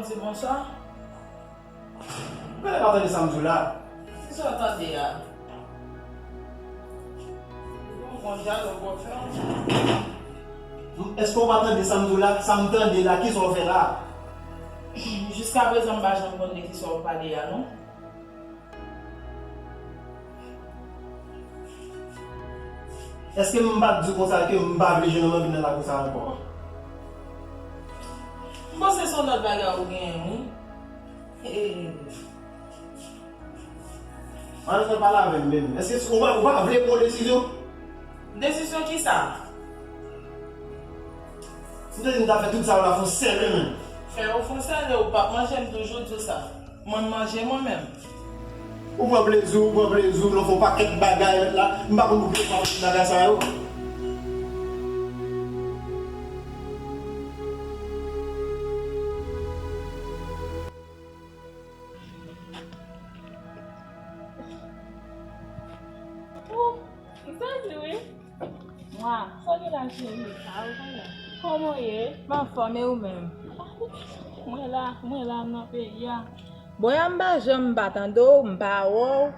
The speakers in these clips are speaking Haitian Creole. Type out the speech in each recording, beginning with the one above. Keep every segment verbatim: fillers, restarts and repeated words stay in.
Di bonswa. Ou genlè pa tande sa m di w la. Kisa w tande a? Ou gon jalou, ou gon fè. Èske w pa tande sa m di w la? Sa m tande la, kisa w fè la? Jiskaprezan, m pa janm konn de kisa w pale a, non. Èske m pa t di w konsa ke m pa vle jwenn yon manmi nan lakou sa a ankò? M panse se yon lòt bagay ou genyen, wi. E. Madanm nan pale avè m, baby. Èske ou pa, ou pa vle pran yon desizyon? Desizyon kisa? M te di m ta fè tout sa w la fè w sèl, menm. Fè w fè w sèl, ou p ap manje, m toujou di w sa. Mwen manje mwen menm. Ou pran plezi w, ou pran plezi w, lè w fè yon pakèt bagay la, m pa konn pou ki w pa fè bagay sa yo. Oh, m sezi wi. Mwa, sa w gen la, cheri? A, ou konnen. Kòman w ye? M anfòm, e ou menm? Mwen la, mwen la, m nan peyi a. Bon, yè m pa janm pa tande w, m pa wè w.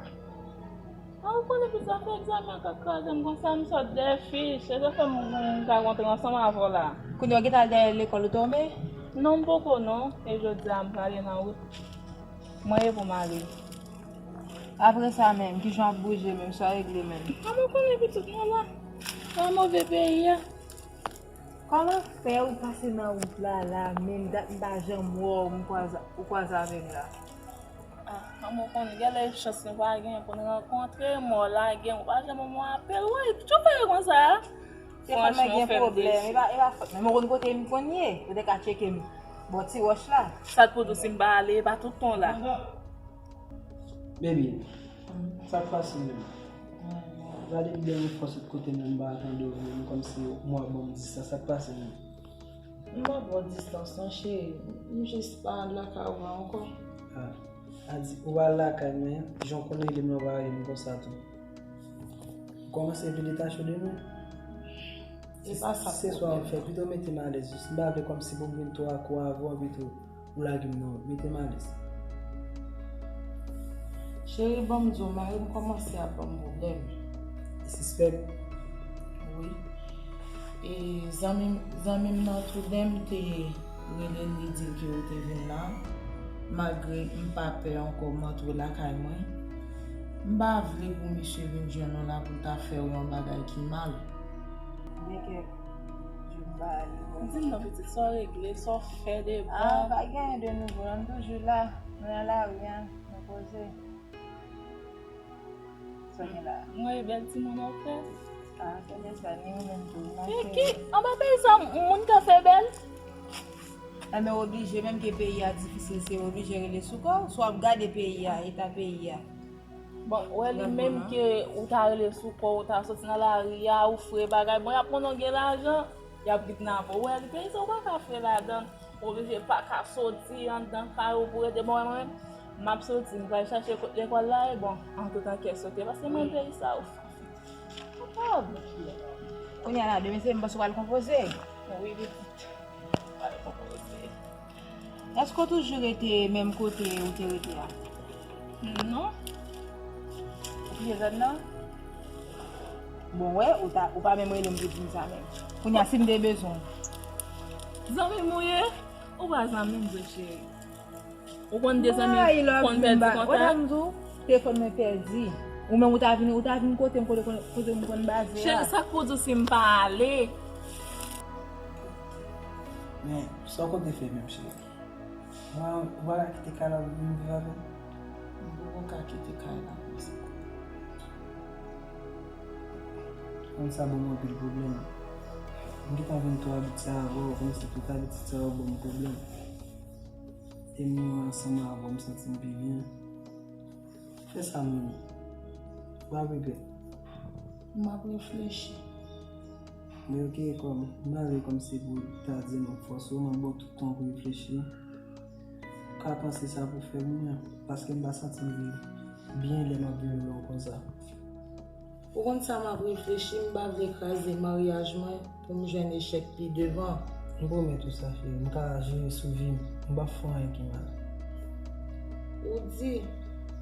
A, ou konnen, pi zafè egzamen an k ap kraze m konsa, m sot dèyè fich, se sa fè m, m ka rantre ansanm avè w la. Kounye a w gentan al dèyè lekòl, ou tonbe? Non, m poko non, e jodi a m prale nan wout. Mwen ye pou m ale. Apre sa menm, kijan w ap bouje menm, sa w regle menm? A, mwen konnen pitit mwen la, nan move peyi a. Kòman fè ou pase nan wout la, la, menm dat m pa janm wè w, m kwaze, ou kwaze avè m la? A, an mwen konnen, genlè chans nou pa gen pou n rankontre, mò lage m, ou pa janm wè m apèl, woy, kòman w fè konsa? Se kòm mwen gen pwoblèm, e pa, e pa fòt mwen, mwen konn kote m konn ye, ou te ka tcheke m bò ti wòch la. Sa k pou di w si m pa ale, e pa tout tan w la. Baby, sa k pase menm? Gade byen yon fò sot kote m, m pa tande w menm, kòmsi ou ap ban m distans, sa k pase menm? M pa ba w distans non, cheri. M jis pa lakay ou a ankò. A, a di, ou pa lakay mwen, jan w konn rele m, ou pa rele m konsa tou. Ou kòmanse vle detache w de mwen? Se pa sa k pwoblèm. Se sa w ap fè, pito mete m alèz jis. M pa vle kòmsi pou m vin twò akou avè w, pito ou lage m nan wout, mete m alèz. Cheri, ban m di w, mari m kòmanse ap ban m pwoblèm. Li sispèk? Wi. E zanmi m, zanmi m nan tou, lè m te rele l, li di l ke ou te vin la. Malgre m pa pè ankò, m antre lakay mwen. M pa vle pou misye vin jwenn ou la pou l ta fè w yon bagay ki mal. Gen kèk jou m pa ale. Di m non, pitit, sa w regle, sa w fè de bon? A, pa gen anyen de nouvo, m toujou la. Nou nan lari a, nou poze. Sa w gen la? Mwen, bèl timoun ou fè. A, se de sa, ni ou menm tou, ma cheri. E ki, anba peyi sa, moun ka fè bèl? Enben, oblije, menm ke peyi a difisil, se oblije rele sou kò w, swa w ap gade peyi a, eta peyi a. Bon, ou wè li menm ke ou ta rele sou kò w, ou ta soti nan lari a, ou fre bagay. Bon, y ap konnen w gen lajan, y ap kidnape w. Ou wè li, peyi sa, ou pa ka fre ladan l. Ou oblije pa ka soti anndan kay ou pou rete. Bon, mwen, m ap soti, m pral chache kot lekòl la, e bon, antoutan kè sote, paske mwen peyi sa, ou kapab. Kounye a la, demen se m panse w pral konpoze. Wi, pitit. Pral konpoze. Èske w toujou rete menm kote ou te rete a? Non. Ou kite zòn nan? Bon, wè, ou ta, ou pa menm rele m pou di m sa menm. Kounye a, si m te bezwen w. Zanmi m ou ye? Ou pa zanmi m vre, cheri. Ou konn de zanmi konn pèdi kontak? Wè, sa m di w, telefòn mwen pèdi. Ou menm ou ta vin, ou ta vin kote m, kote, kote, kote m konn baze a. Cheri, sa k pou di w si m pa ale? Men, sa w konte fè menm, cheri? Ou pa, ou pa ka kite kay la pou vin viv avè m? M poko ka kite kay la konsa. Konn sa ban m anpil pwoblèm. M gentan vin twò abitye avè w, kòmsi tout abitid sa yo ban m pwoblèm. E m ansanm avè w, m santi m pi byen. Fè sa, Mimi. W ap regrèt. M ap reflechi. Men oke, kòm, m pa vle kòmsi pou ta di m ap fòse w, m ap ba w tout tan pou reflechi. Ou ka panse sa pou fè pou mwen, paske m pa santi m viv byen lè m ap viv lè w konsa. Ou konn sa m ap reflechi, m pa vle kraze maryaj mwen pou m jwenn echèk pi devan. M pwomèt ou sa, cheri. M ka jire sou vi m. M p ap fè anyen ki mal. Ou di?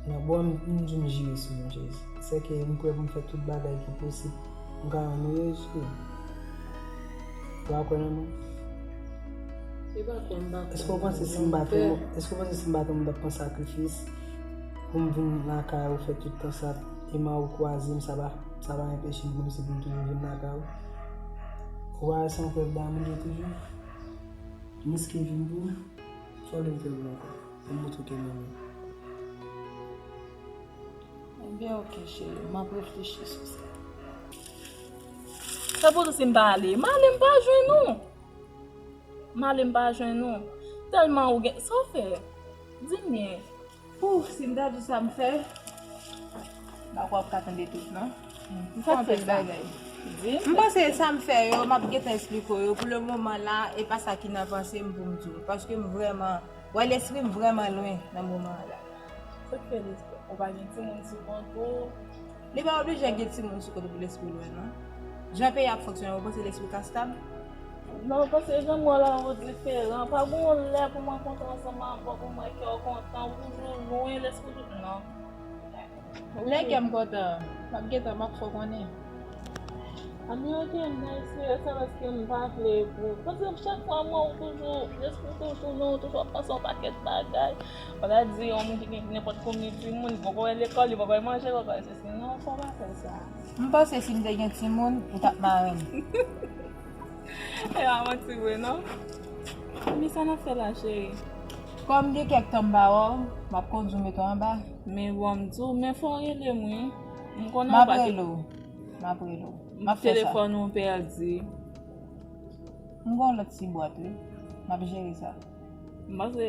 Nan bon, m, m di m jire sou vi m, cheri. Sèke m prè pou m fè tout bagay ki posib. M ka rann ou erez, cheri. Ou pa kwè nan mwen? E pa kwè, m pa kwè. Èske w panse si m pa te, èske w panse si m pa te, m t ap pran sakrifis pou m vin lakay ou, fè tout tan sa, e mari w kwaze m, sa pa, sa pa enpeche m pou m, se pou m toujou vin lakay ou? Ou pa wè se yon prèv damou m ye toujou? M riske vi m pou ou? Sa w vle m fè pou ou ankò? Pou m montre w ke m renmen w. Ebyen, oke, cheri, m ap reflechi sou sa. Sa pou di si m pa ale? M ale, m pa jwenn ou. M ale, m pa jwenn ou. Tèlman ou gen, sa w fè? Di m byen. Pouf, si m ta di w sa m fè, m pa kwè w ap ka tande tout, non. M fè anpil bagay. Di m. M panse sa m fè yo, m ap gentan esplike w yo. Pou le moman la, e pa sa ki nan panse m pou m di w. Paske m vrèman, wè, lespri m vrèman lwen nan moman an la. Sa k fè lespri? Ou pa gen timoun sou kont ou? Li pa oblije gen timoun sou kont ou pou lespri lwen, non. Jan peyi ap fonksyone, ou panse lespri ka stab? Non, paske jan m wè la, ou diferan. Pa gen yon lè pou mwen kontan ansanm avè w, pou mwen kè w kontan, ou toujou lwen, lespri toujou, non. Lè kè m kontan, m ap gentan, m ap fè w konnen. Ami, oke, m nan espere sa paske m pa vle pou. Paske chak fwa m wè w toujou, lespri w toujou lwen, ou toujou ap panse yon pakèt bagay. Ou ta di yon moun ki gen nenpòt konbyen timoun, li poko wè lekòl, li poko wè manje, poko wè sesi. Non, fò w pa fè sa. M panse si m te gen timoun, ou t ap mare m. E pa manti vre, non? Men sa n ap fè la, cheri? Kòm gen kèk tan m pa wè w, m ap kondui mete w anba. Men bon, m di w, men fò w rele m, wi. M konnen w pa. M ap rele w. M ap rele w. M ap fè sa. Telefòn ou pèdi. M gen yon lòt ti bwat, wi. M ap jere sa. M panse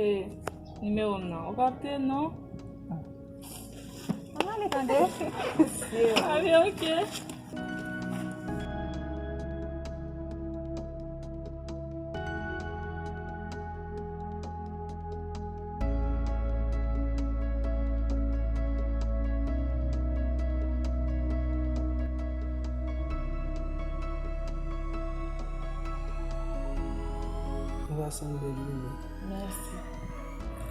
nimewo m nan. Ou kapte, non? Ann ale tande. A byen, oke. Ou pa sanble bèl, wi. Mèsi.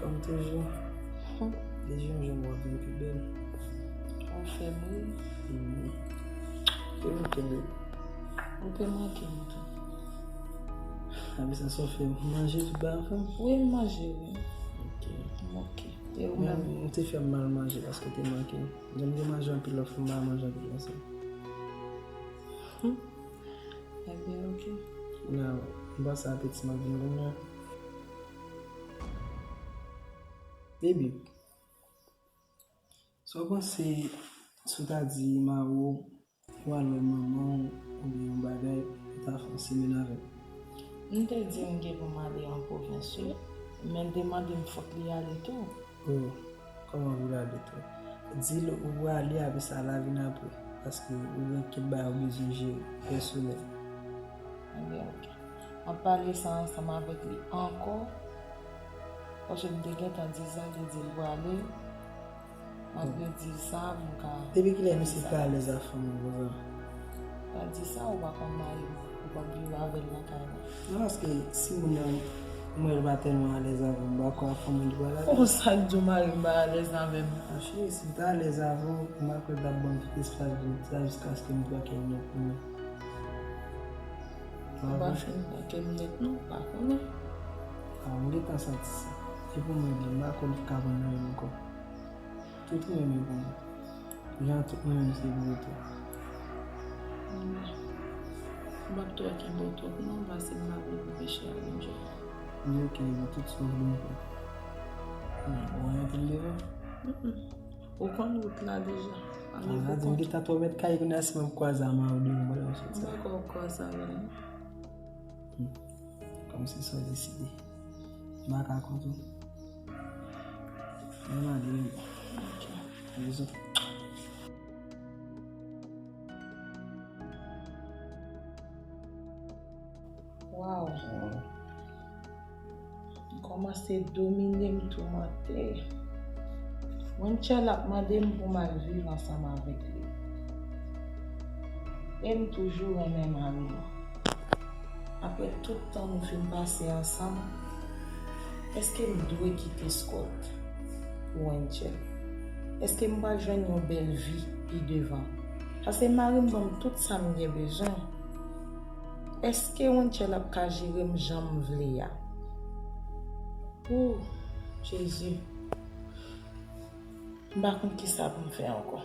Kòm toujou. Hum. Depi yon jou m wè w vin pi bèl. Ou fè bri. Mhm. Te manke m. Ou te manke m tou. Apre sa, sa w fè? Manje tout bagay anfòm? Wi, m manje, wi. Ok. M ok. E ou menm? Men, ou te fè m mal manje paske w te manke m. Jan m te manje anpil lòt fwa, m pa manje anpil konsa. Hum. Ebyen, ok. Nan, m panse apeti m ap vin kounye a. Baby, sa w panse si w ta di mari w pou w al wè manman w oubyen yon bagay, pou w ta fè yon semèn avè l? M te di m gen pou m ale an pwovens, wi, men l te mande m fòk li ale tou. Oh, kòman pou l ale tou? Di l ou prale, apre sa l a vin apre, paske ou gen kèk bagay ou bezwen jere pèsonèl. Ebyen, ok. M ap pale sa ansanm avèk li ankò, paske m te gentan di sa, li di l prale. M ap redi sa pou m ka. Depi kilè misye pa alèz ak fanm li konsa? Pa di sa, ou pa konn mari m, ou p ap viv avè l nan kay la. Non, paske si moun nan, m wè l pa tèlman alèz avè m, m pa kwè ak fanm li pral alèz. Konsa k di w mari m pa alèz avè m? A cheri, si l ta alèz avè w, m pa kwè l t ap ban m tout espas li sa jiskaske m trake l nèt pou mwen. Ou pa fin trake m nèt non, ou pa konnen. A, m gentan santi sa. Se pou mwen li ye, m pa kwè m ka pran nan men l ankò. Tout mwen menm pou mwen. Jan tout mwen menm se pou ou tou. M p ap twò kenbe w twòp non, paske m pa vle pou peche a vin jwenn ou. Li ok, li tout sa w vle m fè. Men, ou anyen pou m devan? Mm, mm. Ou konn wout la deja. Ale pou kont ou. A, di m gentan twò mèt kay kounye a, si m ap kwaze a mari w devan pandan w sot sa. M poko kwaze avè l non. Hmm. Kòm se sa w deside. M pa ka kont ou. Men m ale, men bon. Ok. Bizou. Waw. Hmm. Li kòmanse domine m, toumante. Mwen, m tchè l ap mande m pou m al viv ansanm avèk li. E m toujou renmen mari m. Apre tout tan nou fin pase ansanm, èske m dwe kite Scott pou Wenchel? Èske m pral jwenn yon bèl vi pi devan? Paske mari m ban m tout sa m gen bezwen. Èske Wenchel ap ka jere m jan m vle a? Ooh, Jezi. M pa konn kisa pou m fè ankò.